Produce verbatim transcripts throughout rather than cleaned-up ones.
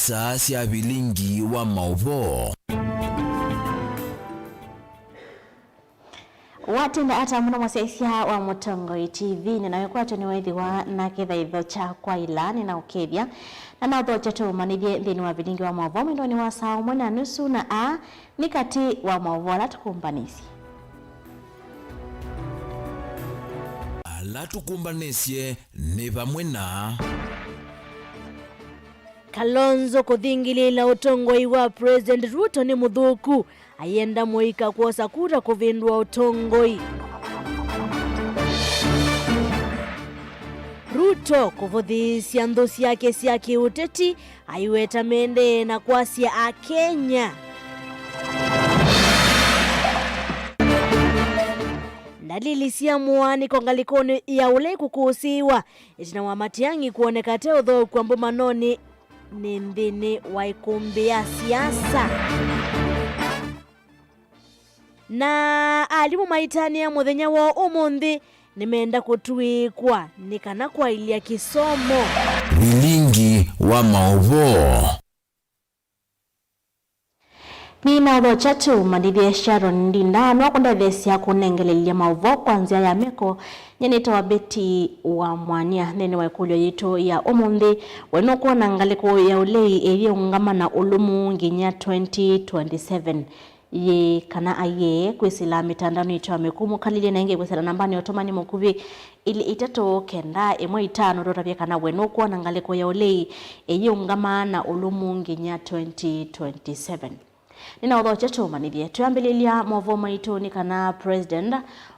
Taa sya vilingi wa maũvoo. Watinda ata mũno mũsyaĩĩsya wa Mũtongoi T V, nĩnawe kwatyo nĩweethĩwa na kĩthaitho kya kwaĩla, nĩnaũkethya na naũthokya tũũmanyĩthye nthĩnĩ wa vilingi wa maũvoo mwendonĩ wa saa ũmwe na nusu, na aa nĩ katĩ wa maũvoo ala tũkũmbanĩsye. Ala tũkũmbanĩsye nĩ vamwe na Kalonzo kũthingilĩĩla ũtongoi wa President Ruto nĩ mũthũku, ayenda mũika kwosa kura kũvĩndũa ũtongoi. Ruto kũvũthĩĩsya nthũ syake sya kĩũteti, aiweta mendee na kwasya Akenya. Ndalili sya mũaanĩko ngalĩkonĩ ya ũlei kũkũsĩĩwa, ĩtina wa Matiang'i kwoneka ate ũthokw'a mbũmanonĩ nĩ nthĩnĩ wa ĩkũmbĩ ya siasa. Na alimũ maitanĩa mũthenya wa ũmũnthĩ nĩmenda kũtw'ĩĩkwa nĩ kana kwaĩlya kĩsomo. Vilingi wa maũvoo. Nĩnaũthokya tũũmanyĩthye. Sharon Ndinda nũkũndetheesya kũnengelelya maũvoo kwa nzĩa ya meko. Nyie nĩtawa Betty wa Mwania. Nthĩnĩ wa ĩkũlyo yitũ ya ũmũnthĩ, we nũkwona ngalĩko ya ũlei ĩyĩũngama na ũlũmu nginya twenty twenty-seven? Yĩ kana aiee, kwĩsĩla mĩtandaonĩ yitũ ya mĩkũmũkalĩlye na ĩngĩ kwĩsĩla nambanĩ ya ũtũmani mũkuvĩ, ilĩ itatũ kenda ĩmwe itano, tũtavye kana we nũkwona ngalĩko ya ũlei ĩyĩũngama na ũlũmu nginya twenty twenty-seven. Nĩnaũthokya tũũmanyĩthye. Twĩambĩlĩlya maũvoo maitũ nĩ kana President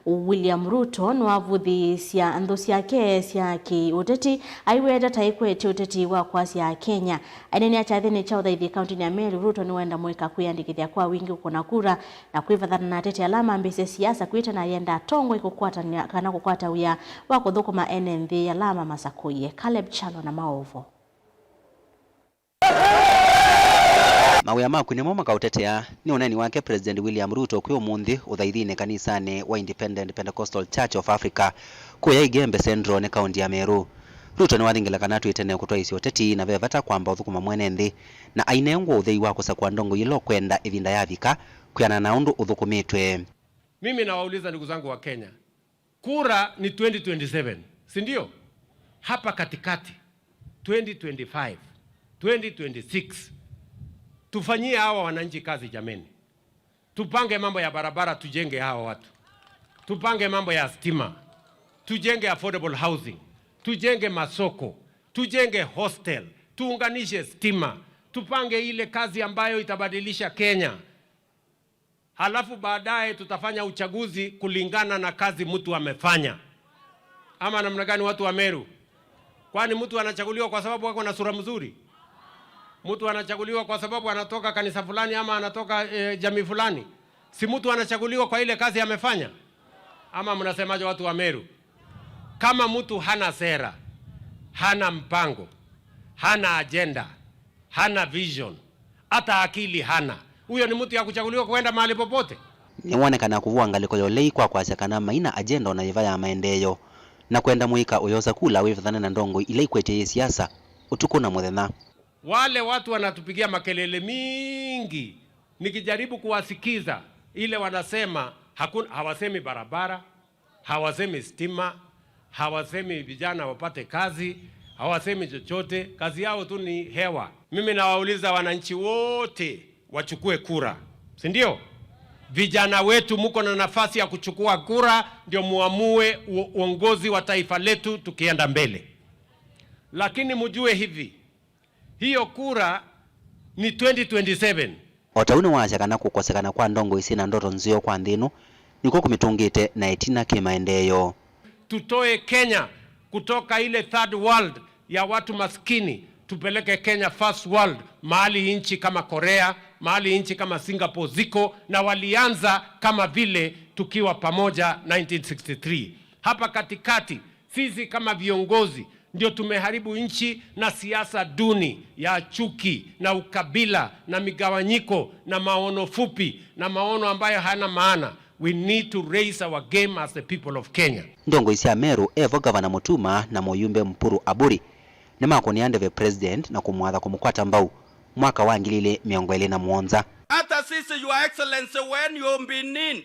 William Ruto nĩwavũthĩĩsya nthũ syake sya kĩũteti, aiweta ta ĩkwetye ũteti wa kwasya Akenya. Aineenea kyathĩnĩ kya ũthaithi kaũntĩnĩ ya Meru, Ruto nĩwenda mũika kwĩyandĩkĩthya kwa wingĩ kũkũna kura na kwĩvathana na ateti ala mambĩĩsye siasa kwĩtana ayenda atongoi kũkwatany'a kana kũkwata wĩa wa kũthũkũma ene nthĩ ala mamasakũie. Caleb Kyalo na maũvoo. Mawĩa maku nĩmo makaũtetea, nĩ ũneeni wake President William Ruto kwĩ ũmũnthĩ ũthaithinĩ kanisanĩ wa Independent Pentecostal Church of Africa kũya Igembe Central nĩ kaũntĩ ya Meru. Ruto nĩwathingĩla kana twĩ tene kũtwaĩĩsya ũteti na ve vata kwamba ũthũkũma mwene nthĩ, na ainengwa ũthei wa kũsakũa ndongoi ĩla ũkwenda ĩvinda yavika kwĩanana na ũndũ ũthũkũmĩtwe. Mimi nawauliza ndugu zangu wa Kenya, kura ni twenty twenty-seven, si ndio? Hapa katikati, twenty twenty-five, twenty twenty-six, tufanyie hawa wananchi kazi jameni. Tupange mambo ya barabara, tujenge hawa watu. Tupange mambo ya stima, tujenge affordable housing, tujenge masoko, tujenge hostel, tuunganishe stima, tupange ile kazi ambayo itabadilisha Kenya. Halafu baadaye tutafanya uchaguzi kulingana na kazi mtu amefanya. Ama namna gani, watu wa Meru? Kwani mtu anachaguliwa kwa sababu ako na sura mzuri? Mtu anachaguliwa kwa sababu anatoka kanisa fulani ama anatoka, eh, jamii fulani? Si mtu anachaguliwa kwa ile kazi amefanya? Ama mnasemaje, watu wa Meru? Kama mtu hana sera, hana mpango, hana ajenda, hana vision, hata akili hana, huyo ni mtu ya kuchaguliwa kuenda mahali popote? Nĩwonekana kũvũa ngalĩko ya ũlei kwa kwasya kana maina agenda o na yĩva ya maendeeo, na kwenda mũika ũyosa kula wĩvathane na ndongoi ila ikwetye yĩ siasa ũtukũ na mũthenya. Wale watu wanatupigia makelele mingi, nikijaribu kuwasikiza, ile wanasema, hakuna, hawasemi barabara, hawasemi stima, hawasemi vijana wapate kazi, hawasemi chochote. Kazi yao tu ni hewa. Mimi nawauliza wananchi wote wachukue kura, si ndio? Vijana wetu, mko na nafasi ya kuchukua kura, ndio muamue u-, uongozi wa taifa letu tukienda mbele. Lakini mjue hivi, hiyo kura ni twenty twenty-seven. O ta ũu nĩwasya kana kũkosekana kwa ndongoi syĩ na ndoto nzeo kwa nthĩ ĩno nĩkw'o kũmĩtũngĩte na ĩtina kĩ maendeeo. Tutoe Kenya kutoka ile third world ya watu maskini, tupeleke Kenya first world, mahali nchi kama Korea, mahali nchi kama Singapore ziko, na walianza kama vile tukiwa pamoja nineteen sixty-three. Hapa katikati, sisi kama viongozi ndio tumeharibu nchi na siasa duni ya chuki na ukabila na migawanyiko na maono fupi na maono ambayo hayana maana. We need to raise our game as the people of Kenya. Ndongoi sya Meru, evo Gavana Mutuma na mũyumbe Mpuru Aburi, nĩmakũnĩa ndeve President na kũmwatha kũmũkwata mbau mwaka wa ngili ili mĩongo ĩlĩ na mũonza. Hata sisi, Your Excellency, when you'll be need,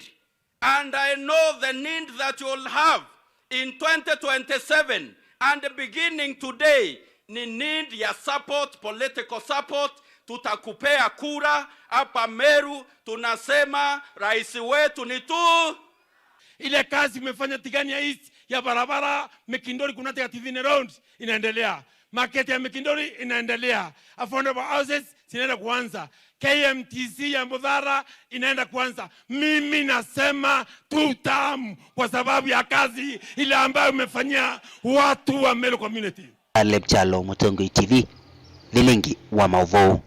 and I know the need that you'll have in twenty twenty-seven, and beginning today, ni need ya support, political support, tutakupea kura hapa Meru, tunasema rais wetu ni tu. Ile kazi umefanya Tigania East ya barabara, Mikindori kunatega Tithine Road inaendelea. Market ya Mikindori inaendelea. Affordable houses zinaenda kuanza. K M T C ya Mbuthara inaenda kuanza. Mimi nasema two term kwa sababu ya kazi ile ambayo umefanyia watu wa Meru community. Caleb Kyalo, Mũtongoi T V, Vilingi wa Maũvoo.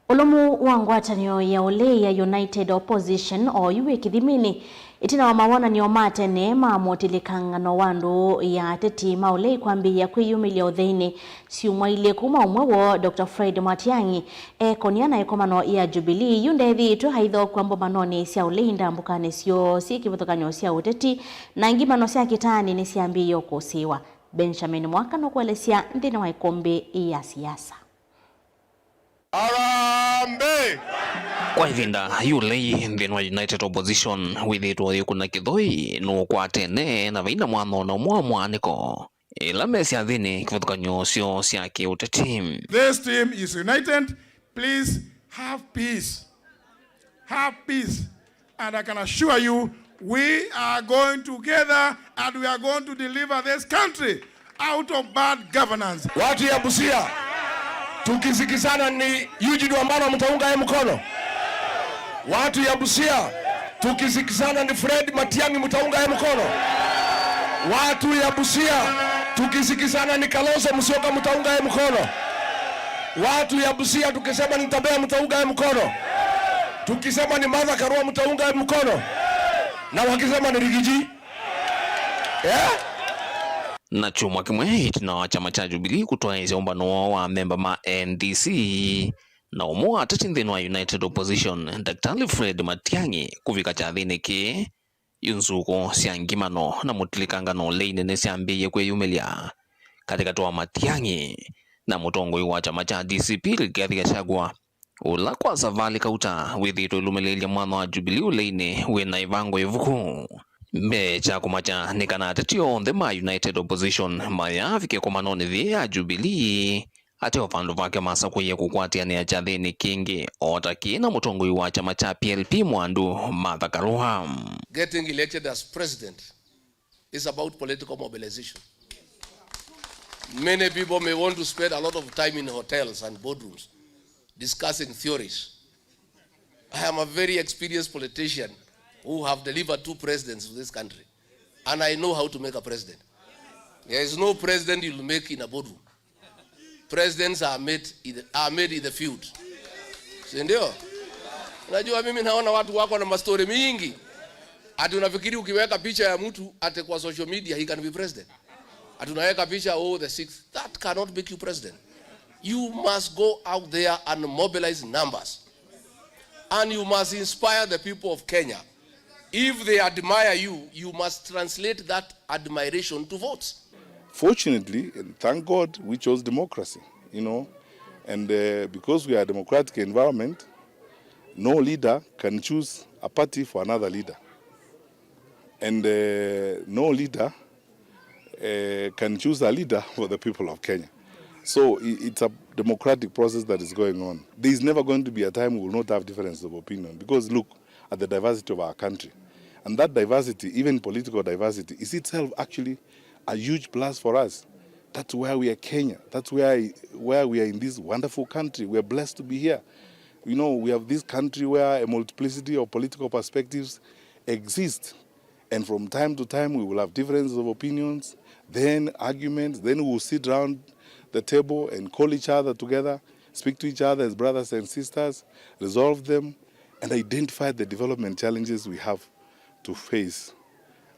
Ũlũmu wa ngwatanĩo ya ũlei ya United Opposition oyu wĩ kĩthiminĩ ĩtina wa mawonany'o ma tene ma mũtilĩkangano wa andũ ya ateti ma ũlei kwambĩĩa kwĩyumĩlya ũtheinĩ syumwa ilĩ kuma ũmwe woo Doctor Fred Matiang'i ekonia na ĩkomano ya Jubilee yu ndethĩĩtwe aithokw'a mbomanonĩ sya ũlei ndambũkanĩ syoo syĩ kĩvathũkany'o sya ũteti na ngimano sya kĩtaanĩ nĩsyambĩĩe ũkũsĩĩwa. Benjamin Mwaka nũkũelesya nthĩnĩ wa ĩkũmbĩ ya siasa. Harambee! Kwa ĩvinda yu ũlei nthĩnĩ wa United Opposition wĩthĩĩtwe ũyĩkũna kĩthoi nũũkwatene na vaina mwano na ũmwe wa mwaanĩko ĩla me syathĩnĩ kĩvathũkany'o syoo sya kĩũteti. This team is united. Please have peace. Have peace. And I can assure you, we are going together and we are going to deliver this country out of bad governance. Watu ya Busia, tukisikizana ni Eugene Wamalwa mtaunga yeye mkono? Watu ya Busia, tukisikizana ni Fred Matiang'i mtaunga yeye mkono? Watu ya Busia, tukisikizana ni Kalonzo Musyoka mtaunga yeye mkono? Watu ya Busia, tukisema ni Tabea mtaunga yeye mkono? Tukisema ni Martha Karua mtaunga mkono? Na wakisema ni Rigiji? Eh? Na kyumwa kĩmwe ĩtina wa kyama kya Jubilee kũtwaĩĩsya ũmbano woo wa amemba ma N D C na ũmwe wa ateti nthĩnĩ wa United Opposition, Daktari Fred Matiang'i kũvika kyathĩnĩ kĩĩ, yu nzukũ sya ngimano na mũtilĩkangano ũleinĩ nĩsyambĩĩie kwĩyumĩlya katĩkatĩ wa Matiang'i na mũtongoi wa kyama kya D C P Rigathi Gachagua, ũla kwa savalĩ kauta wĩthĩĩtwe ũilũmĩlĩĩlya mwanya wa Jubilee ũleinĩ wĩ na ĩvango ĩvuku. Mbee kya kũmakya nĩ kana ateti onthe ma United Opposition mayaavike ĩkomanonĩ yĩĩ ya Jubilee, ateo vandũ vake masakũie kũkwatĩanĩa kyathĩnĩ kĩngĩ o ta kĩĩ na mũtongoi wa kyama kya P L P Mwandu Martha Karua. Getting elected as president is about political mobilization. Many people may want to spend a lot of time in hotels and boardrooms discussing theories. I am a very experienced politician who have delivered two presidents to this country, and I know how to make a president. There is no president you'll make in a boardroom. Presidents are made in the, are made in the field. Si ndio? Unajua, mimi naona watu wako na mastori mingi. Ati unafikiri ukiweka picha ya mtu ati kwa social media he can be president? Ati unaweka picha, oh, the sixth. That cannot make you president. You must go out there and mobilize numbers. And you must inspire the people of Kenya. If they admire you, you must translate that admiration to votes. Fortunately, and thank God, we chose democracy, you know, and uh, because we are a democratic environment, no leader can choose a party for another leader. And uh, no leader uh, can choose a leader for the people of Kenya. So i- it's a democratic process that is going on. There is never going to be a time we will not have differences of opinion, because look at the diversity of our country. And that diversity, even political diversity, is itself actually a huge plus for us. That's why we are Kenya. That's why, why we are in this wonderful country. We are blessed to be here. You know, we have this country where a multiplicity of political perspectives exist. And from time to time, we will have differences of opinions, then arguments, then we will sit around the table and call each other together, speak to each other as brothers and sisters, resolve them, and identify the development challenges we have to face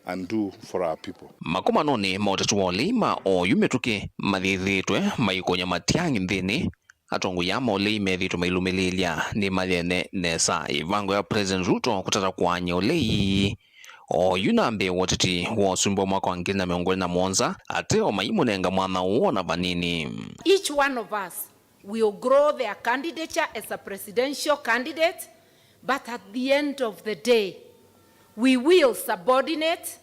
and do for our people. Makomanonĩ ma ũteti wa ũlei ma oyu mĩtũkĩ mayĩthĩĩtwe maikũnya Matiang'i nthĩnĩ, atongoi aa ma ũlei methĩĩtwe mailũmĩlĩĩlya nĩ mayene nesa ĩvango ya President Ruto kũtata kũaany'a ũlei Oyu na mbee wa ũteti wa ũsumbĩ wa mwaka wa ngili na mĩongo ĩlĩ na mũonza, ateo maimũnenga mwanya ũũ ona vanini. Each one of us will grow their candidature as a presidential candidate, but at the end of the day, we will subordinate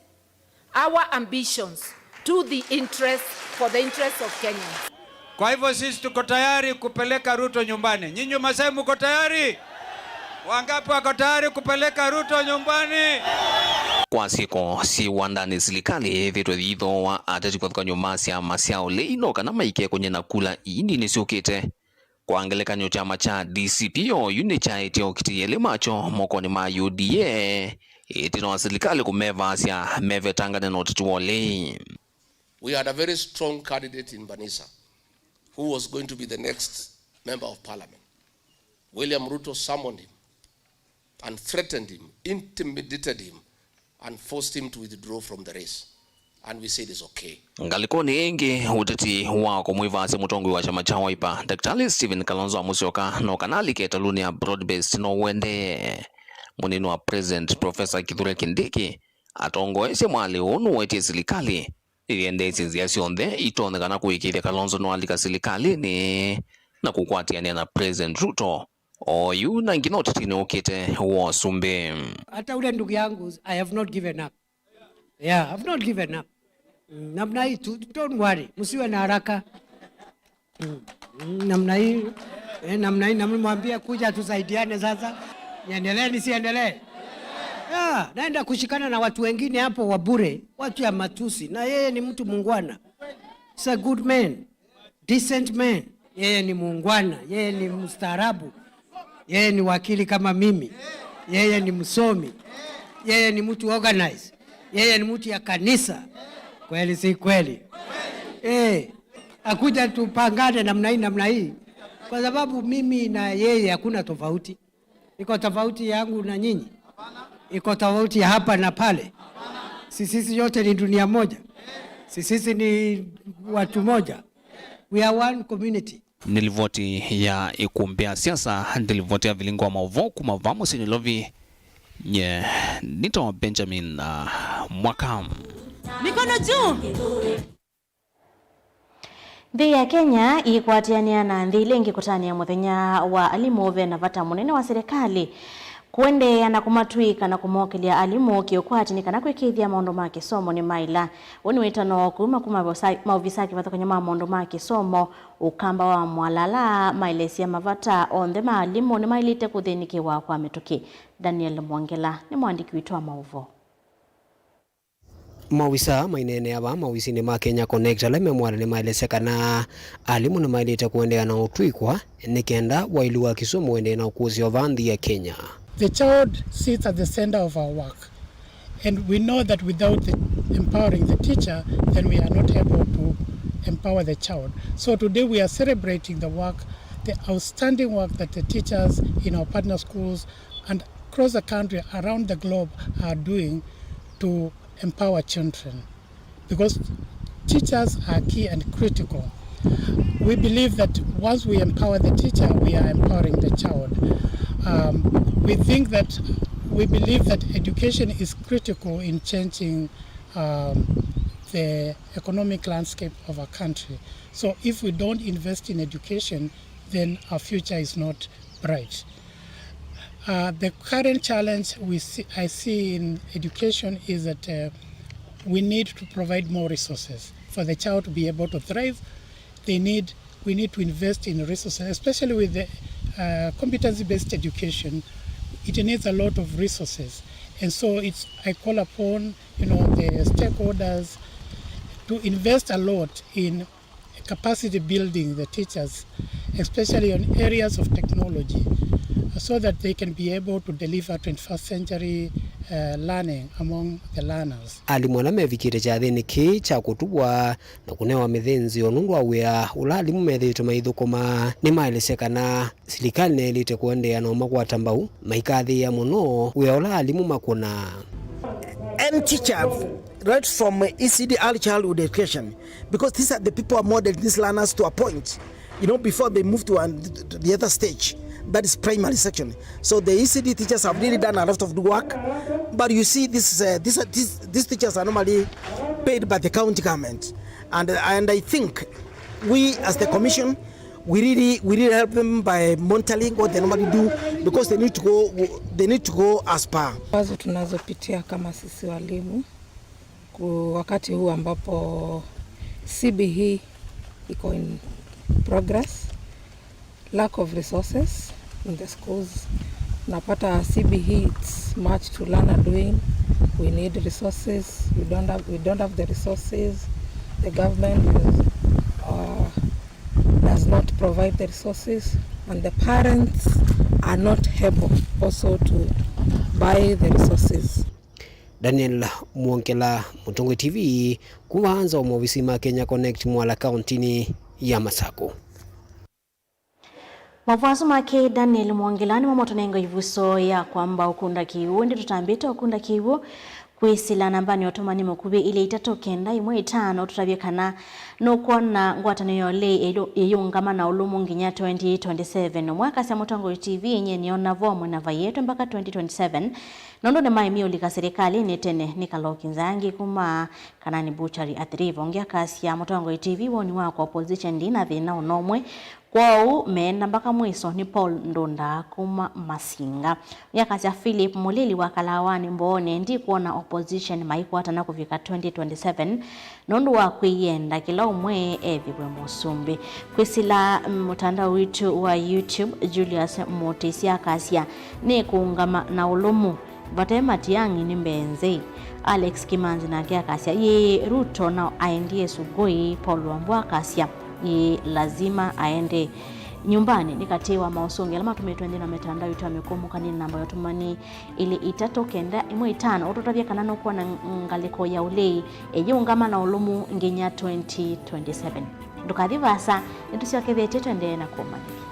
our ambitions to the interest, for the interest of Kenyans. Kwa hivyo sisi tuko tayari kupeleka Ruto nyumbani. Nyinyi Masai mko tayari? Wangapi wako tayari kupeleka Ruto nyumbani? Kwa syĩko syĩ wandani, silikalĩ yĩthĩtwe yĩithooa ateti kũthũkany'o ma syama sya ũlei no kana maikekũny'e na kula iindinĩ syũkĩte. Kwa ngelekany'o, kyama kya D C P oyu nĩkyaĩtye okiti elĩ makyo mokonĩ ma U D A ĩtina wa silikalĩ kũmevaasya mevetangane na ũteti wa ũlei. We had a very strong candidate in Banisa who was going to be the next member of parliament. William Ruto summoned him and threatened him, intimidated him, and forced him to withdraw from the race. And we said it's okay. Ngalĩkonĩ ĩngĩ, ũteti wa kũmwĩvaasya mũtongoi wa kyama kya Wiper, Daktari Stephen Kalonzo Musyoka, no kana alike ĩtalũnĩ ya broad-based no ũendee. Mũnini wa President, Professor Kithure Kindiki, atongoesye mwalĩ ũũ nũwetie silikalĩ ĩendeesye nzĩa syonthe itonyekana kũĩkĩĩthya Kalonzo nĩwalika silikalĩnĩ na kũkwatĩanĩa na President Ruto. Oyu na nginya ũtetinĩ ũkĩte wa ũsumbĩ. Hata ule ndugu yangu, I have not given up. Yeah, I've not given up. Mm, namna hii tu, don't worry, msiwe na haraka. Mm, mm, namna hii, eh, namna hii, namwambia kuja tusaidiane sasa. Niendelee, nisiendelee? Yeah, naenda kushikana na watu wengine hapo wa bure, watu ya matusi. Na yeye ni mtu muungwana. He's a good man. Decent man. Yeye ni muungwana, yeye ni mstaarabu, yeye ni wakili kama mimi, yeye ni msomi, yeye ni mtu organized, yeye ni mtu ya kanisa. Kweli si kweli? Eh, akuja tupangane namna hii, namna hii, kwa sababu mimi na yeye hakuna tofauti. Iko tofauti yangu na nyinyi? Iko tofauti ya hapa na pale? Si sisi yote ni dunia moja? Si sisi ni watu moja? We are one community. Nĩ livoti ya ĩkumbĩ ya siasa, nĩ livoti ya vilingo wa maũvoo kuma vaa mũsyĩ Nairobi. Nye nĩtawa Benjamin, uh, Mwaka. Mikono juu. Nthĩ ya Kenya ĩikwatĩanĩa na nthĩ ila ingĩ kũtanĩa mũthenya wa alimũ ve na vata mũnene wa silikalĩ kũendeea na kũmatw'ĩĩka na kũmokelya alimũ kĩũkwati nĩ kana kwĩkĩĩthya maũndũ ma kĩsomo nĩmaĩla. Ũũ nĩ wĩtano kuma kuma maovisa kĩvathũkany'o ma maũndũ ma kĩsomo, Ũkamba wa Mwalala, maelesya mavata onthe ma alimũ nĩmaĩlĩte kũthĩnĩkĩwa kwa mĩtũkĩ. Daniel Mwongela nĩ mũandĩki witũ wa maũvoo. Maovisaa maineenea vaa maovisinĩ ma Kenya Connect ala me Mwale nĩmaelesya kana alimũ nĩmaĩlĩte kũendeea na ũtw'ĩkwa nĩ kenda waĩlu wa kĩsomo ũendee na ũkũsĩ o vaa nthĩ ya Kenya. The child sits at the center of our work, and we know that without the, empowering the teacher, then we are not able to empower the child. So today we are celebrating the work, the outstanding work that the teachers in our partner schools and across the country, around the globe, are doing to empower children, because teachers are key and critical. We believe that once we empower the teacher, we are empowering the child. Um, we think that, we believe that education is critical in changing, um, the economic landscape of our country. So if we don't invest in education, then our future is not bright. Uh, the current challenge we see, I see in education is that, uh, we need to provide more resources for the child to be able to thrive. They need, we need to invest in resources, especially with the, uh, competency-based education. It needs a lot of resources, and so it's, I call upon, you know, the stakeholders to invest a lot in capacity building the teachers, especially on areas of technology, so that they can be able to deliver twenty-first century, uh, learning among the learners. Alimũ ala mevikĩte kyathĩnĩ kĩĩ kya kũtuvwa na kũnewa mĩthĩnzĩo nũndũ wa wĩa ũla alimũ methĩĩtwe maithũkũma nĩmaelesya kana silikalĩ nĩyaĩlĩte kũendeea na ũmakwata mbau, maikathĩĩa mũno wĩa ũla alimũ makũnaa. Any teacher, right from E C D, early childhood education, because these are the people who are modeling these learners to a point, you know, before they move to, an, to the other stage. That is primary section. So the E C D teachers have really done a lot of good work, but you see, this, uh, this, this, these teachers are normally paid by the county government, and, and I think we as the commission, we really, we really help them by monitoring what they normally do, because they need to go, they need to go as per. Wazo tunazopitia kama sisi walimu ku-, wakati huu ambapo C B E iko in progress, lack of resources in the schools. Unapata C B E, it's much to learn and doing. We need resources. We don't have, we don't have the resources. The government is, uh, does not provide the resources, and the parents are not able also to buy the resources. Daniel Mwongela, Mũtongoi T V, kuma nza wa maovisi ma Kenya Connect Mwala kauntinĩ ya Masaku. Maũvoo asu make Daniel Mwongela nĩmo matũnenga ĩvuso ya kwamba ũkunda kĩw'ũ, ĩndĩ tũtambĩte ũkunda kĩw'ũ kwĩsĩla nambanĩ ya ũtũmani mũkuvĩ ilĩ itatũ kenda ĩmwe itano, tũtavye kana nũkwona ngwatanĩo ya ũlei ĩyũ-, ĩyĩũngama na ũlũmu nginya twenty twenty-seven. Ũmwe akasya Mũtongoi T V, nyie nĩona vo mwena vaietwe mpaka twenty twenty-seven, nũndũ nĩmaemie ũlika silikalĩnĩ tene nĩ Kaloki Nzangi kuma Kanani Butchery Athi River. Ũngĩ akasya Mũtongoi T V, woni wakwa opposition ndĩ na thĩna ona ũmwe, kwoou meenda mpaka mwiso. Nĩ Paul Ndunda kuma Masinga. Ũngĩ akasya Philip Mũlili wa Kalawanĩ Mbooni, ndikwona opposition maikwatana kũvika twenty twenty-seven nũndũ wa kwĩyenda, kĩla ũmwe ethĩwe mũsumbĩ. Kwĩsĩla mũtandao witũ wa YouTube, Julius Mũtĩsya akasya, nĩ kũũngama na ũlũmu. Vate Matiang'i nĩ mbee nzei. Alex Kimanzi nake akasya, yĩĩ, Ruto na aendie sugoi. Paul Wambua akasya, yĩĩ, lazima aende nyumbani. Nĩ katĩ wa maũsũngĩo ala matũmĩtwe nthĩnĩ wa mĩtandao itũ ya mĩkũmũkanĩ nĩ namba ya ũtũmani ilĩ itatũ kenda ĩmwe itano, ũtũtavye kana nũkwona ngalĩko ya ũlei ĩyĩũngama na ũlũmu nginya twenty twenty-seven. Ndũkathi vaasa, nĩtũsyokethetye tũendee na kũmanyĩthya.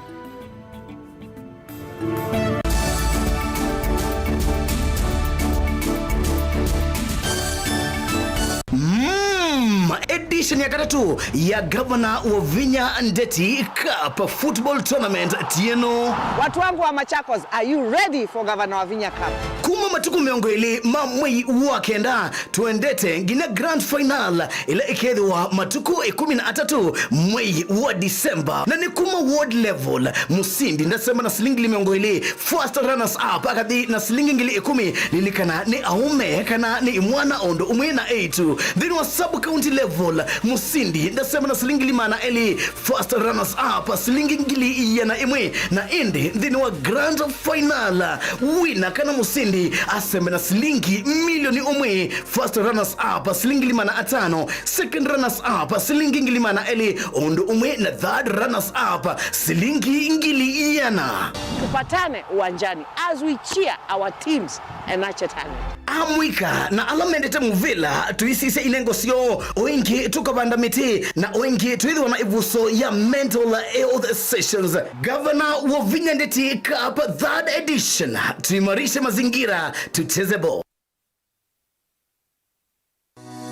Mm, edition ya katatũ ya Governor Wavinya Ndeti Cup Football Tournament ti ĩno. Watu wangu wa Machakos, are you ready for Governor Wavinya Cup? Kuma matukũ mĩongo ĩlĩ ma mwei wa kenda, tũendete nginya grand final, ĩla ĩkethĩwa matukũ ĩkũmi na atatũ mwei wa December. Na nĩ kuma ward level, mũsindi ndasema na silingi ngili mĩongo ĩlĩ, first runners up akathi na silingi ngili ĩkũmi. Lilikana nĩ aũme kana nĩ imwana o ũndũ ũmwe na eĩtu. Nthĩnĩ wa sub county level, mũsindi ndasema na silingi ngili maana elĩ, first runners up silingi ngili iana ĩmwe. Na ĩndĩ nthĩnĩ wa grand final, wina kana mũsindi asembe na silingi milioni ũmwe, first runners up silingi ngili maana atano, second runners up silingi ngili maana elĩ, o ũndũ ũmwe na third runners up silingi ngili iana. Tupatane uwanjani as we cheer our teams and nurture talent. Amũika na ala mendete mũvĩla, tũisisya inengo syoo, o ĩngĩ tũkavanda mĩtĩ, na o ĩngĩ twĩthĩwa na ĩvuso ya mental health sessions. Governor Wavinya Ndeti Cup third edition, tuimarishe mazingira, tucheze ball.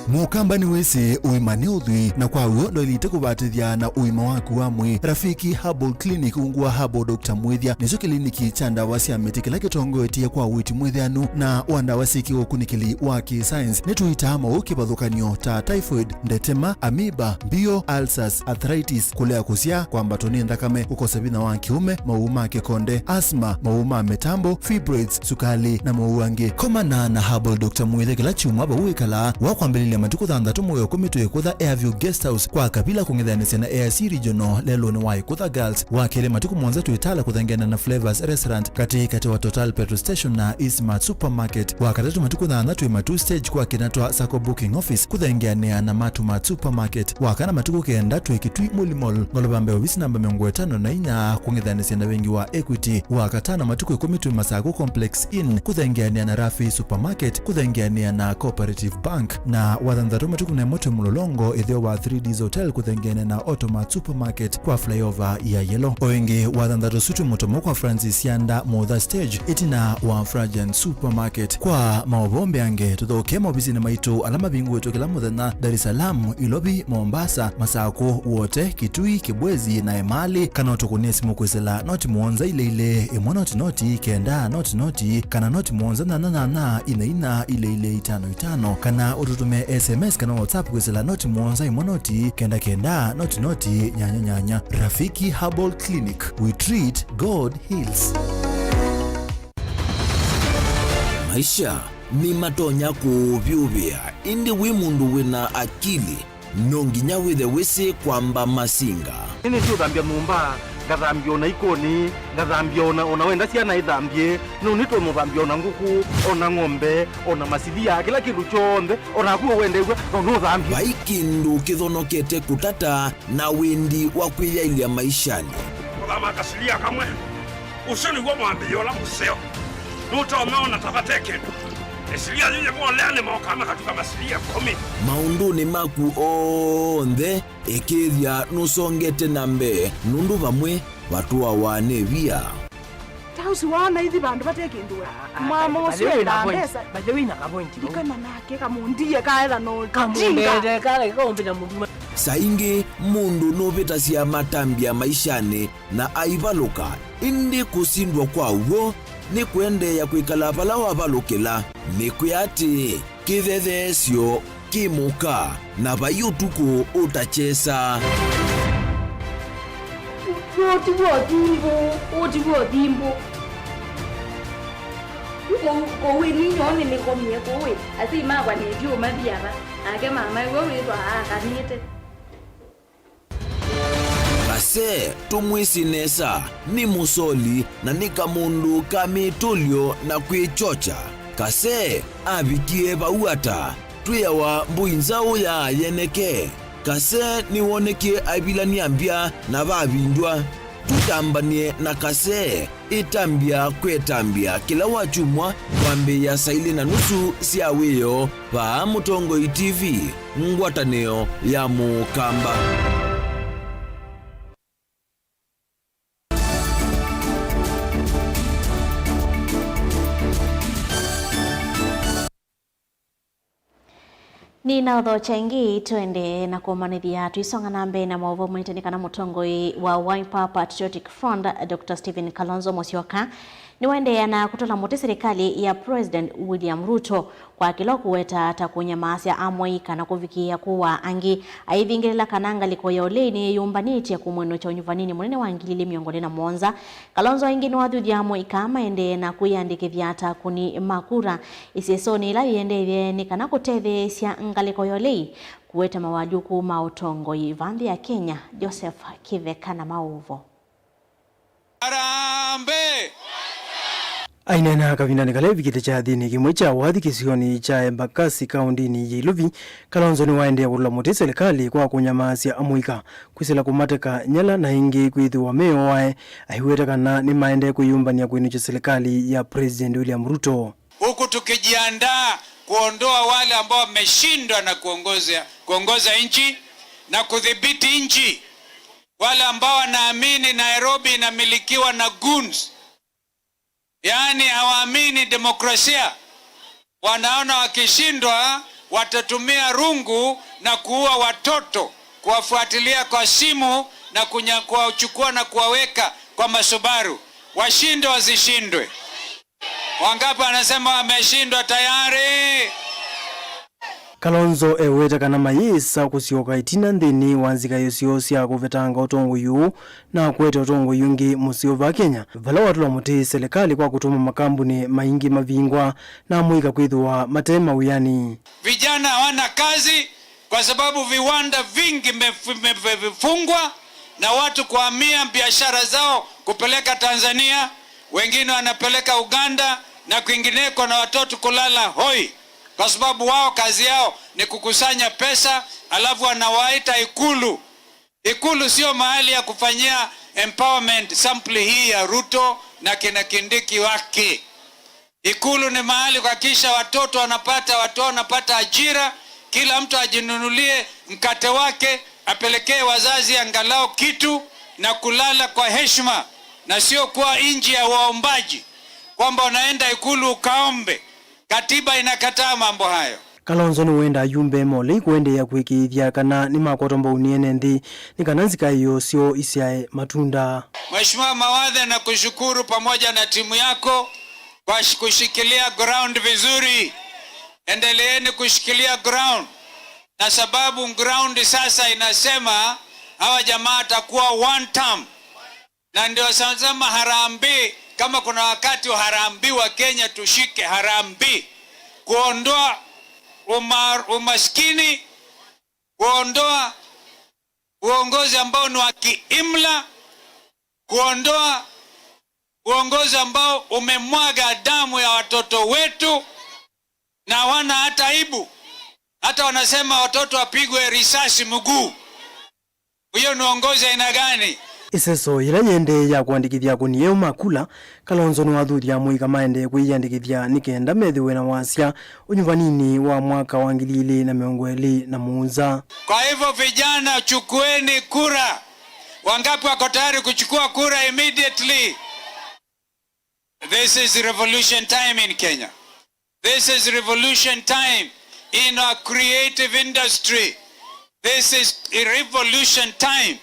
Mũkamba nĩwĩsĩ ũima nĩ ũthwii, na kwa w'o ndwaĩlĩte kũvatĩthya na ũima waku wa mwĩĩ. Rafiki Herbal Clinic ungu wa Herbal Doctor Mwĩthya nĩkyo kĩliniki kya ndawa sya mĩtĩ kĩla kĩtongoetye kwa ũiiti mwĩthĩanu na wa ndawa syĩ kĩũkunĩkĩli wa kĩ-science. Nĩtũitaa maũũ kĩvathũkany'o ta typhoid, ndetema, amoeba, mbio, ulcers, arthritis, kũlea kũsyaa, kwambatwa nĩ nthakame, kũkosa vinya wa kĩũme, maũũ ma kĩkonde, asthma, maũũ ma mĩtambo, fibroids, sukalĩ, na maũũ angĩ. Komana na Herbal Doctor Mwĩthya kĩla kyumwa vau wĩkalaa. Wa kwambĩlĩlya matukũ thanthatũ mwei wa ĩkũmi twĩ kũtha Airview Guest House kwa Kavila kũng'ethanĩsya na A I C Regional lelũnĩ wa Ĩkũtha Girls. Wa kelĩ matukũ mũonza twĩ Tala kũthengeana na Flavors Restaurant katĩ katĩ wa Total Petrol Station na Eastmart Supermarket. Wa katatũ matukũ thanthatũ twĩ Matuu Stage kwa Kĩnatwa Sacco Booking Office kũthengeanĩa na Matumart Supermarket. Wa kana matukũ kenda twĩ Kitui Muli Mall, ngolova mbee ovisi namba mĩongo ĩtano na inya, kũng'ethanĩsya na vengi wa Equity. Wa katano matukũ ĩkũmi twĩ Masaku Complex Inn, kũthengeanĩa na Rafi Supermarket, kũthengeanĩa na Cooperative Bank. Na Wathanthatũ matukũ na ĩmwe twĩ Mũlolongo, ĩtheo wa Three Ds Hotel kũthengeene na Automat Supermarket kwa flyover ya Yellow. O ĩngĩ, wathanthatũ ũsu twĩ Mũtomo kwa Francis Sianda Mutha Stage, ĩtina wa Fragrance Supermarket. Kwa maũvoo mbeange, tũthokee maovisinĩ maitũ ala mavingũĩtwe kĩla mũthenya, Dar es Salaam, Ilovi, Mombasa, Masakũ, Wote, Kitui, Kibwezi na Emali, kana ũtũkũnĩe simũ kwĩsĩla noti mũonza ilĩ ilĩ, ĩmwe noti noti, kenda noti noti, kana noti mũonza nyanya nyanya, ina ina, ilĩ ilĩ, itano itano, kana ũtũtũmĩe S M S kana WhatsApp kwĩsĩla noti mũonza ĩmwe noti, kenda kenda, noti noti, nyanya nyanya. Rafiki Herbal Clinic, we treat, God heals. Maisha nĩmatonya kũũvyũvĩa, ĩndĩ wĩ mũndũ wĩna akili, no nginya wĩthe wĩsĩ kwamba masinga. Nĩnĩsĩ ũthambya nyũmba, ngathambya ona ikoni, ngathambya ona, ona wenda syana ithambye, no nĩtũmũthambya ona ngũkũ, ona ng'ombe, ona masilia, kĩla kĩndũ kyonthe, ona naku wendew'a, no nũthambye. Vai kĩndũ kĩthonokete kũtata na wendi wa kwĩyaĩlya maishanĩ. Kũthama kasilia kamwe. Ũsu nĩw'o mwambĩĩo ũla mũseo. Nũtonya ona ta vate kĩndũ. Ĩsilia yĩyĩvolea nĩmokaa makatuka masilia ĩkũmi. Maũndũnĩ maku onthe, ĩkĩĩthya nũsongete na mbee, nũndũ vamwe vatũawa nĩ via. Ta ũsu waona ithi vandũ vate kĩndũ we. Mama ũsu ena mbesa. By the way, na kavointi vau. Ndikana nake kamũndie kaetha no kamũndete kale kaũmbĩta mũndũ. Saa ingĩ mũndũ nũvĩtasya matambya maishanĩ na aivalũka, ĩndĩ kũsindwa kwa w'o nĩ kũendeea kwĩkala vala wavalũkĩla. Nĩ kwĩa atĩ kĩthetheesyo kĩ mũka, na vai ũtukũ ũtakyesa. Ũũ ti w'o thimbũ, ũũ ti w'o thimbũ. Kũu, kũu ĩ ninyoo nĩnĩkomie kũu ĩ, asyai makwa nĩtyo mathia va, nake mama ĩwe wĩthwa aakanĩte. Kase, tũmwĩsĩ nesa, nĩ mũsoli na nĩ kamũndũ ka mĩtũlyo na kwĩkyokya. Kase avikie vau ata? Twĩawa mbũi nzaũ ya yeneke. Kase nĩwonekie aivilany'a mbya na vavindw'a. Tũtambany'e na Kase. Ĩtambya kwetambya kĩla wakyumwa kwambĩĩa saa ilĩ na nusu sya wĩoo vaa Mũtongoi T V, ngwatanĩo ya Mũkamba. Nĩnaũthokya ĩngĩ, tũendee na kũmanĩthya tũisonga na mbee na maũvoo. Mwĩte nĩ kana mũtongoi wa Wiper Patriotic Front, Doctor Stephen Kalonzo Musyoka, nĩwaendeea na kũtũla mũtĩ silikalĩ ya President William Ruto kwa kĩla ũkũweta ta kũnyamaasya amũika na kũvikĩĩa kũaa angĩ, aivingĩlĩla kana ngalĩko ya ũlei nĩyĩyũmbanĩtye kũmwenũkya ũnyuvaninĩ mũnene wa ngili ilĩ mĩongo ĩlĩ na mũonza. Kalonzo ĩngĩ nĩwathuthya amũika maendee na kwĩyandĩkĩthya ta akũni ma kura ĩsesonĩ ĩla yĩendeethye nĩ kana kũtetheesya ngalĩko ya ũlei kũete mawalyũku ma ũtongoi va nthĩ ya Kenya. Joseph Kĩveka na maũvoo. Harambee! Aineena kavindanĩ kala evikĩte kyathĩnĩ kĩmwe kya wathi kĩsionĩ kya Embakasi kaũndĩnĩ ya Ilovi, Kalonzo nĩwaendee kũtũla mũtĩ silikalĩ kwa kũnyamaasya amũika kwĩsĩla kũmateka nyala na ĩngĩ kwĩthĩwa meoae, aiweta kana nĩmaendee kwĩyũmbany'a kwĩnũkya silikalĩ ya President William Ruto. Huku tukijiandaa kuondoa wale ambao wameshindwa na kuongoza, kuongoza nchi na kudhibiti nchi, wale ambao wanaamini Nairobi inamilikiwa na goons, yaani hawaamini demokrasia, wanaona wakishindwa watatumia rungu na kuua watoto, kuwafuatilia kwa simu na kunya-, kuwachukua na kuwaweka kwa masubaru. Washindwe wasishindwe. Wangapi wanasema wameshindwa tayari? Kalonzo eweta kana mayĩsa kũsyoka ĩtina nthĩnĩ wa nzika ĩsyo sya kũvetanga ũtongoi ũũ na kũete ũtongoi ũngĩ mũseo va Kenya, vala watũla mũtĩ silikalĩ kwa kũtũma makambunĩ maingĩ mavingwa na amũika kwĩthĩwa mate mawĩanĩ. Vijana hawana kazi kwa sababu viwanda vingi vimef-, vimef-, vimefungwa na watu kuhamia biashara zao kupeleka Tanzania, wengine wanapeleka Uganda na kwingineko, na watoto kulala hoi, kwa sababu wao kazi yao ni kukusanya pesa, alafu wanawaita Ikulu. Ikulu sio mahali ya kufanyia empowerment sampuli hii ya Ruto na kina Kindiki wake. Ikulu ni mahali kuhakikisha watoto wanapata, watu wanapata ajira, Kila mtu ajinunulie mkate wake, apelekee wazazi angalau kitu na kulala kwa heshima, na sio kuwa nchi ya waombaji, kwamba unaenda ikulu ukaombe. Katiba inakataa mambo hayo. Kalonzo nĩwenda ayumbe molei kũendeea kũĩkĩĩthya kana nĩmakwatwa mbau nĩ ene nthĩ nĩ kana nzika ĩyo syoo isyae matunda. Mheshimiwa Mawathe, nakushukuru pamoja na timu yako kwa shi-, kushikilia ground vizuri. Endeleeni kushikilia ground, na sababu ground sasa inasema hawa jamaa atakuwa one term. Na ndio sasa harambee, kama kuna wakati wa harambee wa Kenya, tushike harambee. Kuondoa uma-, umaskini, kuondoa uongozi ambao ni wa kiimla, kuondoa uongozi ambao umemwaga damu ya watoto wetu na hawana hata aibu. Hata wanasema watoto wapigwe risasi mguu. Huyo ni uongozi aina gani? Ĩseso yĩla yĩendee ya kũandĩkĩthya akũni eũ ma kula, Kalonzo nĩwathuthya amũika maendee kwĩyĩandĩkĩthya nĩ kenda methĩwe na wasya ũnyuvaninĩ wa mwaka wa ngili ilĩ na mĩongo ĩlĩ na mũonza. Kwa hivyo vijana, chukueni kura. Wangapi wako tayari kuchukua kura immediately? This is revolution time in Kenya. This is revolution time in our creative industry. This is a revolution time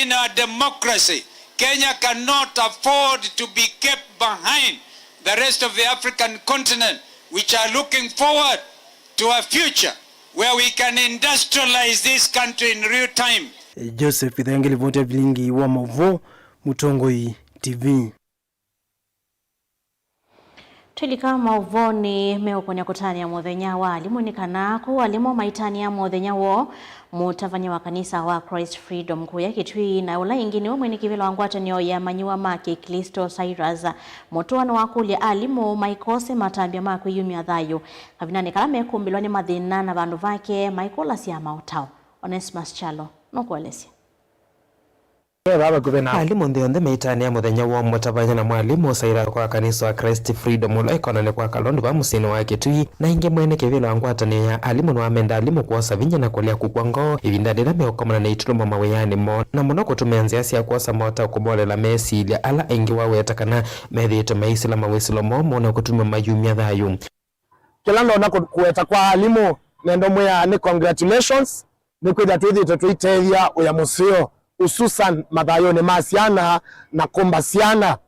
in our democracy. Kenya cannot afford to be kept behind the rest of the African continent, which are looking forward to a future where we can industrialize this country in real time. Joseph Ithenge, livoti ya vilingi wa maũvoo, Mũtongoi T V. Twĩlika maũvoonĩ meũkũnĩa kũtanĩa mũthenya wa alimũ nĩ kana kũu alimũ maitanĩa mũthenya woo, mũtavany'a wa kanisa wa Christ Freedom kũya Kitui na ũla ĩngĩ nĩwe mwene kĩvĩla wa ngwatanĩo ya amanyĩw'a ma Kĩklĩsto Cyrus Mũtũa nĩwakũlya alimũ maikose matambya ma kwĩyumya thayũ kavindanĩ kala mekũmbĩlwa nĩ mathĩna na vandũ vake maikũlasya maũtao. Onesmus Kyalo nũkũelesya. Alimũ nthĩ yonthe maitanĩa mũthenya wa mũtavany'a na mwalimũ Cyrus wa kanisa wa Christ Freedom ũla ĩkonanĩ kwa Kalondu va mũsyĩnĩ wa Kitui, na ĩngĩ mwene kĩvĩla wa ngwatanĩo ya alimũ nĩwamenda alimũ kwosa vinya na kũlea kũkw'a ngoo ĩvindanĩ yĩla meũkomana na itulũmo mawĩanĩ moo, na mũno kũtũmĩa nzĩa sya kwosa mota kũmolela mesilya ala aingĩ waweta kana methĩĩtwe maisĩla mawĩsĩlo moo na kũtuma mayumya thayũ. Kĩla ndonya kũ-, kũweta kwa alimũ, nenda mwĩa nĩ congratulations, nĩ kwĩthĩa twĩthĩĩtwe tũitethya wĩa mũseo, hususan mathayũnĩ ma syana na kũmba syana.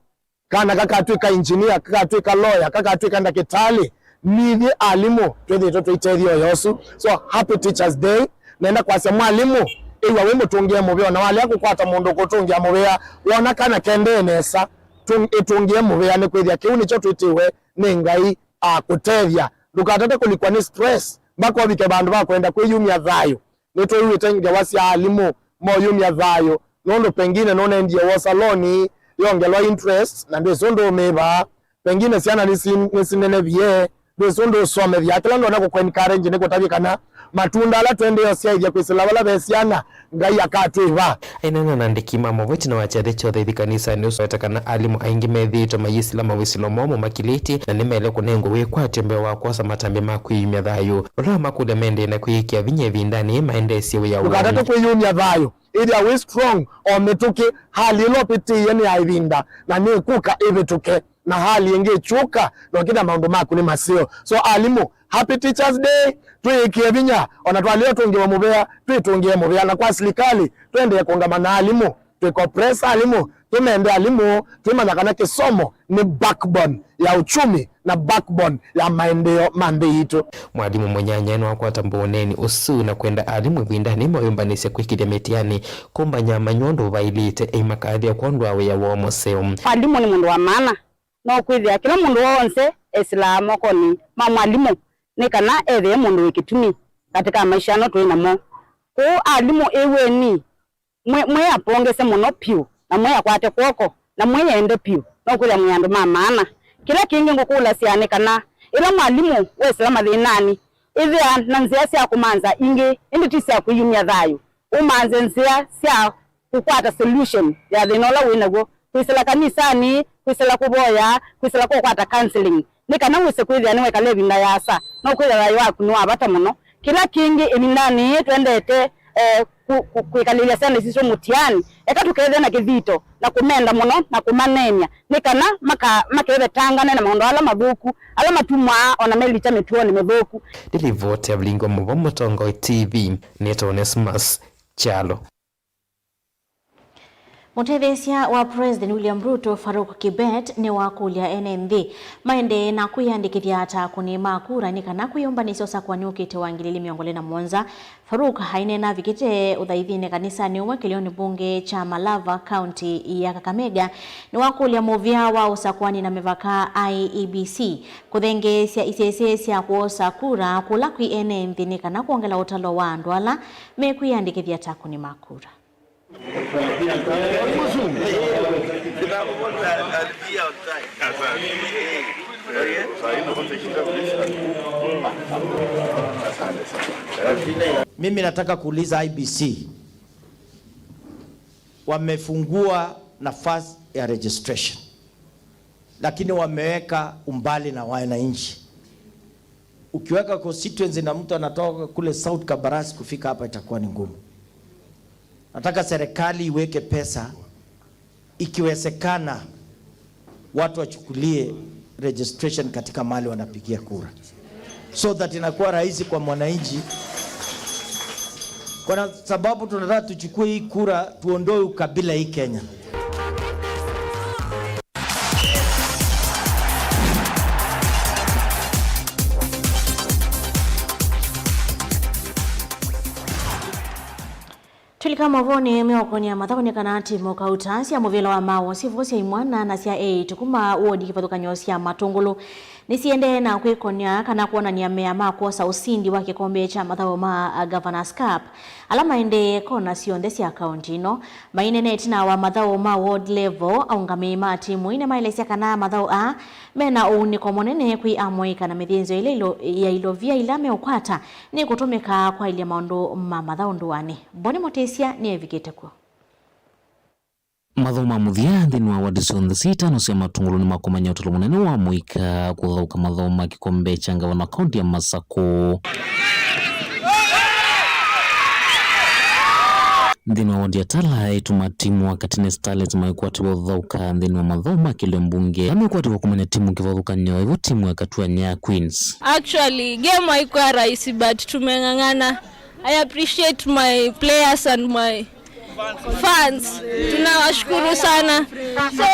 Kana kakatw'ĩka engineer, kakatw'ĩka lawyer, kakatw'ĩka ndakĩtalĩ, nithyĩ alimũ twĩthĩĩtwe tũitethya wĩa ũsu. So, happy Teachers Day. Nenda kwasya mwalimũ, ĩw'a wĩ mũtũngĩe mũvea, na walea kũkwata mũndũ ũkũtũngĩa mũvea, wona kana kendee nesa, tũ-, ĩtũngĩe mũvea, nĩ kwĩthĩa kĩu nĩkyo twĩtĩwe nĩ Ngai. A kũtethya. Ndũkatate kũlikwa nĩ stress mpaka ũvike vandũ va kwenda kwĩyumya thayũ. Nĩtwĩw'ĩte ngewa sya alimũ moyumya thayũ nũndũ pengine nũnendie wosa loni yongelwa interest na ndwĩsĩ ũndũ ũmĩvaa. Pengine syana nĩsi-, nĩsinenevie, ndwĩsĩ ũndũ ũsomethya. Kĩla ndonya kũkũencourage nĩ kũtavya kana matunda ala tũendee ũsyaĩthya kwĩsĩla vala ve syana, Ngai akatwĩva. Aineena na andĩki ma maũvoo ĩtina wa kyathĩ kya ũthaithi kanisanĩ ũsu, aweta kana alimũ aingĩ methĩĩtwe mayĩsĩla mawĩsĩlo moo mamakĩlĩtye, na nĩmaĩle kũnengwa wĩkwatyo mbee wa kwosa matambya ma kwĩyumya thayũ. Ũla wamakũlya maendee na kwĩĩkĩa vinya ĩvindanĩ yĩĩ maendeesye wĩa woo. Ndũkatate kwĩyumya thayũ. Ĩthĩa wĩ strong o mĩtũkĩ, hali ĩla ũvĩtĩĩe nĩ ya ĩvinda, na nĩkũka ĩvĩtũke. Na hali ĩngĩ ĩkyũka, na ũkĩthĩa maũndũ maku nĩ maseo. So, alimũ, happy Teachers Day, twĩĩkĩe vinya, o na twalea ũtũngĩwe mũvea, twĩtũngĩe mũvea, na kwa silikalĩ, tũendee kũũngama na alimũ, twĩka oppress alimũ, tũmende alimũ, twĩmanya kana kĩsomo nĩ backbone ya uchumi na backbone ya maendeeo ma nthĩ yitũ. Mwalimũ mũnyanyae nĩwakwata mbau ũneeni ũsu na kwenda alimũ ĩvindanĩ mayũmbanĩsye kwĩkĩthya mĩtiani, kũmbany'a amanyĩw'a ũndũ ũvaĩlĩte, ĩimakathĩa kwondũ wa wĩa woo mũseo. Mwalimũ nĩ mũndũ wa maana. No kwĩthĩa kĩla mũndũ w'onthe esĩlaa mokonĩ ma mwalimũ nĩ kana ethĩe mũndũ wĩ kĩtumi katĩ ka maisha ano twĩ namo. Kwoou alimũ, ĩw'eni, mwĩ-, mwĩapongese mũno pyũ, na mwĩakwate kw'oko, na mwĩende pyũ, no kwĩthĩa mwĩ andũ ma maana. Kĩla kĩngĩ ngũkũlasya nĩ kana ĩla mwalimũ wesĩla mathĩnanĩ, ĩthĩa na nzĩa sya kũmanza ingĩ, ĩndĩ ti sya kwĩyumya thayũ. Ũmanze nzĩa sya kũkwata solution ya thĩna ũla wĩ naw'o, kwĩsĩla kanisanĩ, kwĩsĩla kũvoya, kwĩsĩla kũkwata counseling, nĩ kana wĩse kwĩthĩa nĩwekala ĩvinda yaasa. No kwĩthĩa thayũ waku nĩ wa vata mũno. Kĩla kĩngĩ, ĩvindanĩ yĩĩ twendete, eh, ku-, ku-, kwĩkalĩlya syana sitũ mũtiani, eka tũkethĩa na kĩthito na kũmenda mũno na kũmaneemya nĩ kana maka-, makevetangane na maũndũ ala mathũku ala matumwaa o na melita mĩtuonĩ mĩthũku. Nĩ livoti ya Vilingi wa Mauvoo Mũtongoi T V, nĩtawa Onesmus Kyalo. Mũtetheesya wa President William Ruto, Farouk Kibet, nĩwakũlya ene nthĩ maendee na kwĩyandĩkĩthya ta akũni ma kura nĩ kana kwĩyũmbanĩsya ũsakũani ũkĩte wa ngili ili mĩongo ĩlĩ na mũonza. Farouk aineena avikĩte ũthaithinĩ kanisanĩ ũmwe kĩlĩonĩ mbunge kya Malava, kaunti ya Kakamega, nĩwakũlya mũvĩa wa ũsakũani na mĩvaka, I E B C, kũthengeesya isese sya kwosa kura kũla kwĩ ene nthĩ nĩ kana kwongela ũtalo wa andũ ala mekwĩyandĩkĩthya ta akũni ma kura. Mimi nataka kuuliza I E B C, wamefungua nafasi ya registration, lakini wameweka umbali na wananchi. Ukiweka constituency na mtu anatoka kule South Kabarasi kufika hapa itakuwa ni ngumu. Nataka serikali iweke pesa, ikiwezekana watu wachukulie registration katika mahali wanapigia kura, so that inakuwa rahisi kwa mwananchi, kwa sababu tunataka tuchukue hii kura, tuondoe ukabila hii Kenya. Twĩlika maũvoonĩ meũkonĩa mathaũnĩ kana timu kauta sya mũvĩla wa maũũ sya imwana na sya eĩtu kuma wodi kĩvathũkany'o sya Matũngũlũ nĩsiendee na kwĩkonya kana kwonany'a mea ma kwosa ũsindi wa kĩkombe kya mathaũ ma Governor's Cup ala maendee kona syonthe sya kaunti ĩno. Maineena ĩtina wa mathaũ ma ward level, aũngamĩi ma timu ii nĩmaelesya kana mathaũ aa mena ũunĩko mũnene kwĩ amũika na mĩthĩnzĩo ĩla ilo-, ya ilovia ila meũkwata nĩkũtũmĩka kwaĩlya maũndũ ma mathaũ ndũanĩ. Boni Mũtĩsya nĩevikĩte kw'o. Mathaũ ma mũthya nthĩnĩ wa wadi syonthe sya itano sya Matũngũlũ nĩmakomany'a ũtalo mũnene wa mũika kũthaũka mathaũ ma kĩkombe kya ngavana kaunti ya Masakũ. Nthĩnĩ wa wadi ya Tala, aĩtu ma timu wa Katine Starlets maikwatĩwa ũthaũka nthĩnĩ wa mathaũ ma kĩlio mbunge na maikwatĩwa kũmanya timu kĩvathũkany'o ĩvo timu ya Katuanya Queens. Actually, game haikuwa rahisi, but tumeng'ang'ana. I appreciate my players and my fans. Tunawashukuru sana. So,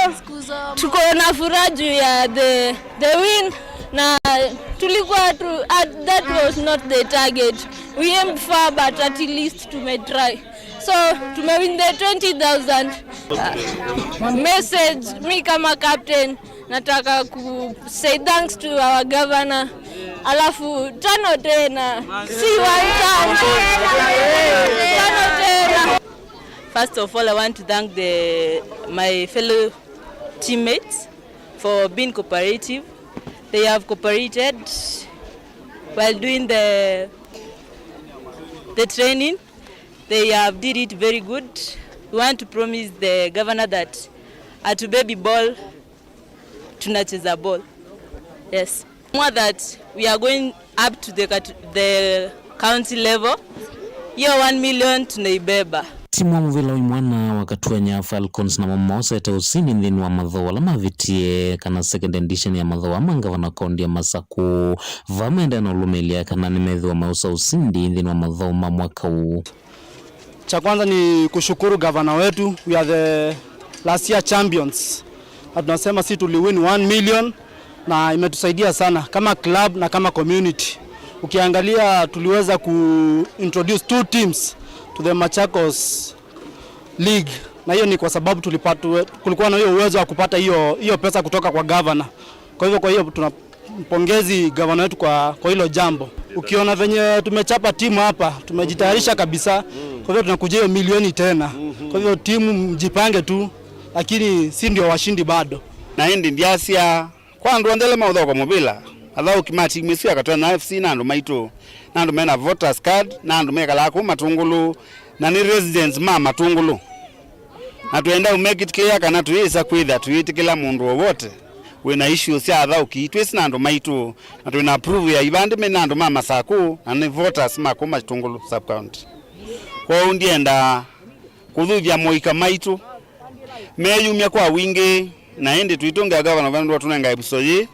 tuko na furaha juu ya the, the win, na tulikuwa tu, at, that was not the target. We aimed far, but at least tumetry. So, tumewin the twenty thousand. Uh, message, mi kama captain, nataka ku say thanks to our governor. Alafu, tano tena. Si one time. Tano tena. First of all, I want to thank the, my fellow teammates for being cooperative. They have cooperated while doing the, the training. They have did it very good. We want to promise the governor that hatubebi ball, tunacheza ball. Yes. More that we are going up to the cat-, the county level. Hiyo one million tunaibeba. Timu wa mũvĩla wa imwana wa Katuanya Falcons namo maosete ũsindi nthĩnĩ wa mathaũ ala mavĩtie, kana second edition ya mathaũ ma ngavana kaunti ya Masakũ. Vaa maendee na ũlũmĩlĩlya kana nĩmethĩwa maũsa ũsindi nthĩnĩ wa mathaũ ma mwaka ũũ. Cha kwanza ni kushukuru gavana wetu, we are the last year champions. Na tunasema si tuliwin one million na imetusaidia sana kama club na kama community. Ukiangalia, tuliweza ku introduce two teams to the Machakos League. Na hiyo ni kwa sababu tulipata, kulikuwa na hiyo uwezo wa kupata hiyo, hiyo pesa kutoka kwa gavana. Kwa hivyo, kwa hiyo tuna mpongezi gavana wetu kwa, kwa hilo jambo. Ukiona venye tumechapa timu hapa, tumejitayarisha kabisa. Kwa hivyo tunakuja hiyo milioni tena. Kwa hivyo timu mjipange tu, lakini si ndio washindi bado. Na ĩndĩ ndyasya, kwa andũ onthe ala maũthaũka mũvĩla, athaũki ma timu ĩsu ya Katuanya F C na andũ maitũ, na andũ mena voters card, na andũ mekalaa kũu Matũngũlũ, na nĩ residents ma Matũngũlũ. Na twenda to make it clear kana tũyĩsa kwĩtha tũyĩtĩkĩla mũndũ wowote Wĩ na issues sya athaũki, twĩsĩ na andũ maitũ, na twĩ na approve ya ivandĩ me na andũ ma Masakũ, na nĩ voters ma kuma Kitungulu sub county. Kwoou ndienda kũthuthya moika maitũ meyumya kwa wingĩ, na ĩndĩ twĩtũngĩa gavana vandũ atũnenga ĩvuso yĩ,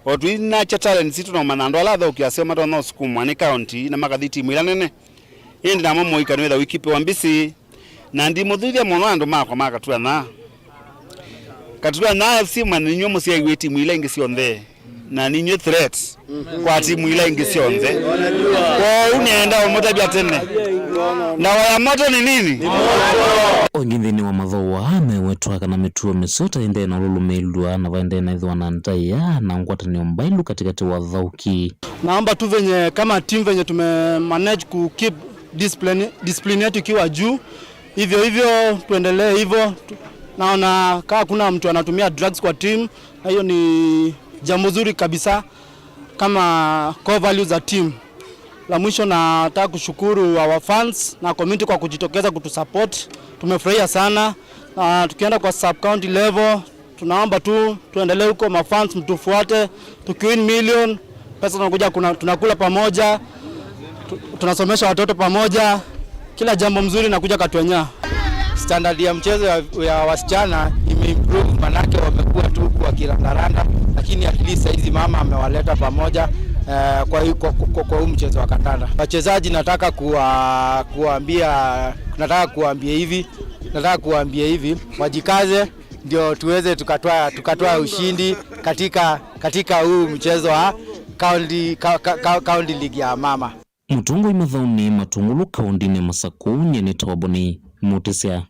o twĩnakya talent sitũ na ũmanya andũ ala athaũki aseo matonya ũsukumwa nĩ county na makathi timu ila nene. Ĩndĩ namo moika nĩwĩtha wĩkipewa mbisi, na ndimũthuthya mũno andũ makwa ma Katwanya. Katwanya F C manya inyuĩ mũsyaĩwe timu ila ingĩ syonthe, na ninyuĩ threat kwa timu ila ingĩ syonthe. Kwoou nĩenda ũmũtavya tene, ndawa ya moto nĩ nini? Oingĩ nthĩnĩ wa mathooa mewetwa kana mĩtuo mĩseo ta ĩndee na ũlũlũmĩĩlw'a na vaendee na ĩthĩwa na ndaĩa na ngwatanĩo mbailu katĩkatĩ wa athaũki. Naomba tu venye kama team venye tume manage ku keep discipline, discipline yetu ikiwa juu, hivyo hivyo tuendelee hivyo. Naona kaa hakuna mtu anatumia drugs kwa team, na hiyo ni jambo zuri kabisa kama core values za team. La mwisho, nataka kushukuru our fans na community kwa kujitokeza kutusupport. Tumefurahia sana. Na tukienda kwa sub county level, tunaomba tu tuendelee huko, mafans mtufuate, tukiwin million, pesa tunakuja kuna, tunakula pamoja, tu-, tunasomesha watoto pamoja, kila jambo mzuri nakuja Katwenya. Standard ya mchezo ya, ya wasichana imeimprove, manake wamekuwa tu kwa kirandaranda, lakini at least saizi mama amewaleta pamoja eh, kwa, hii- kwa, kwa, kwa huu mchezo wa kandanda. Wachezaji nataka kuwa, kuwaambia, nataka kuwaambia hivi, nataka kuwaambia hivi, wajikaze ndio tuweze tukatoa tukatoa ushindi katika katika huu mchezo wa county, ka, ka, ka, county league ya mama. Mũtongoi mathaũnĩ Matungulu kaũndĩnĩ ya Masakũ nyie nĩtawa Boni Mũtĩsya.